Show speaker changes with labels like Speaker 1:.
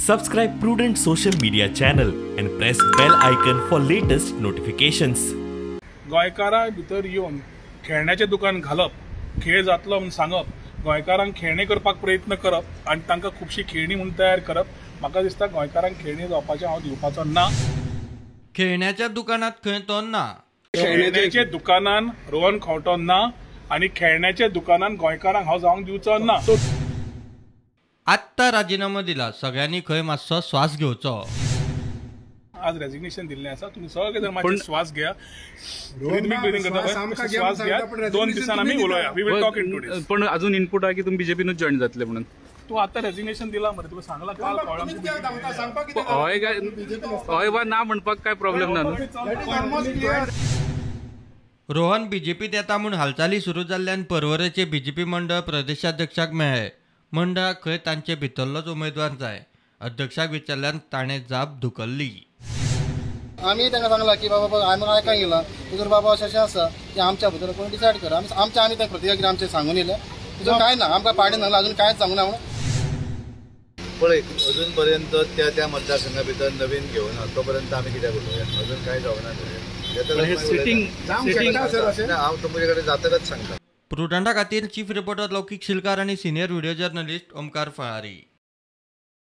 Speaker 1: Subscribe Prudent social media channel and press bell icon for latest notifications.
Speaker 2: गोंयकारां भितर येवन खेळण्याचें दुकान घालप, खेळ जातलो म्हूण सांगप, गोंयकारांक खेळणे करपाक प्रयत्न करप आनी तांकां खुबशी खेळणी म्हूण तयार करप, म्हाका दिसता गोंयकारांक खेळणी जावपाचें हांव दिवपाचो ना.
Speaker 3: खेळण्याच्या दुकानात खंय तो ना.
Speaker 2: खेळण्याच्या दुकानान रोहन खंवटो ना आनी खेळण्याच्या दुकानान गोंयकारांक हांव जावंक दिवचो ना.
Speaker 3: आत्ता राजिनामो दिला, सगळ्यांनी खंय मातसो श्वास घेवचो.
Speaker 2: आज रेजिग्नेशन दिल्लें आसा, तुमी सगळे जण मातशे श्वास घेया, श्वास घेया, 2 दिसांनी आमी उलोवया. We will talk in 2 days.
Speaker 4: पण अजून इनपुट आहे की तुम्ही बीजेपीनूच जॉईन जातले म्हणून.
Speaker 2: तू आता रेजिग्नेशन दिला मरे, तुका सांगला काल कळ्ळां.
Speaker 4: हय काय हय वा ना म्हणपाक काय प्रॉब्लेम ना.
Speaker 3: रोहन बीजेपीत येता म्हूण हालचाली सुरू जाल्ल्यान पर्वरेचे बीजेपी मंडळ प्रदेशाध्यक्षाक मेळ्ळे. मंडळाक खंय तांचे भितरलोच उमेदवार जाय. अध्यक्षाक विचारल्यान ताणें जाप धुकल्ली.
Speaker 5: आमी तांकां सांगलां की बाबा आमी आयकूंक येयलां तुजो बाबा अशें अशें आसा की आमच्या भितर कोण डिसायड कर. आमच्या आमी त्या प्रतिक्रिया आमचें सांगून येयलें. तुजो कांय ना, आमकां पार्टी सांगलां, अजून कांयच सांगूना म्हणून.
Speaker 6: पळय अजून पर्यंत त्या त्या मतदारसंघा भितर नवीन घेवना तो पर्यंत आमी कित्याक उलोवया, अजून कांय जावना. हांव तुमचे कडेन जातकच सांगता.
Speaker 3: प्रुडंटा खातीर चीफ रिपोर्टर लौकीक शिलकार आनी सिनियर व्हिडिओ जर्नलिस्ट ओमकार फळारी.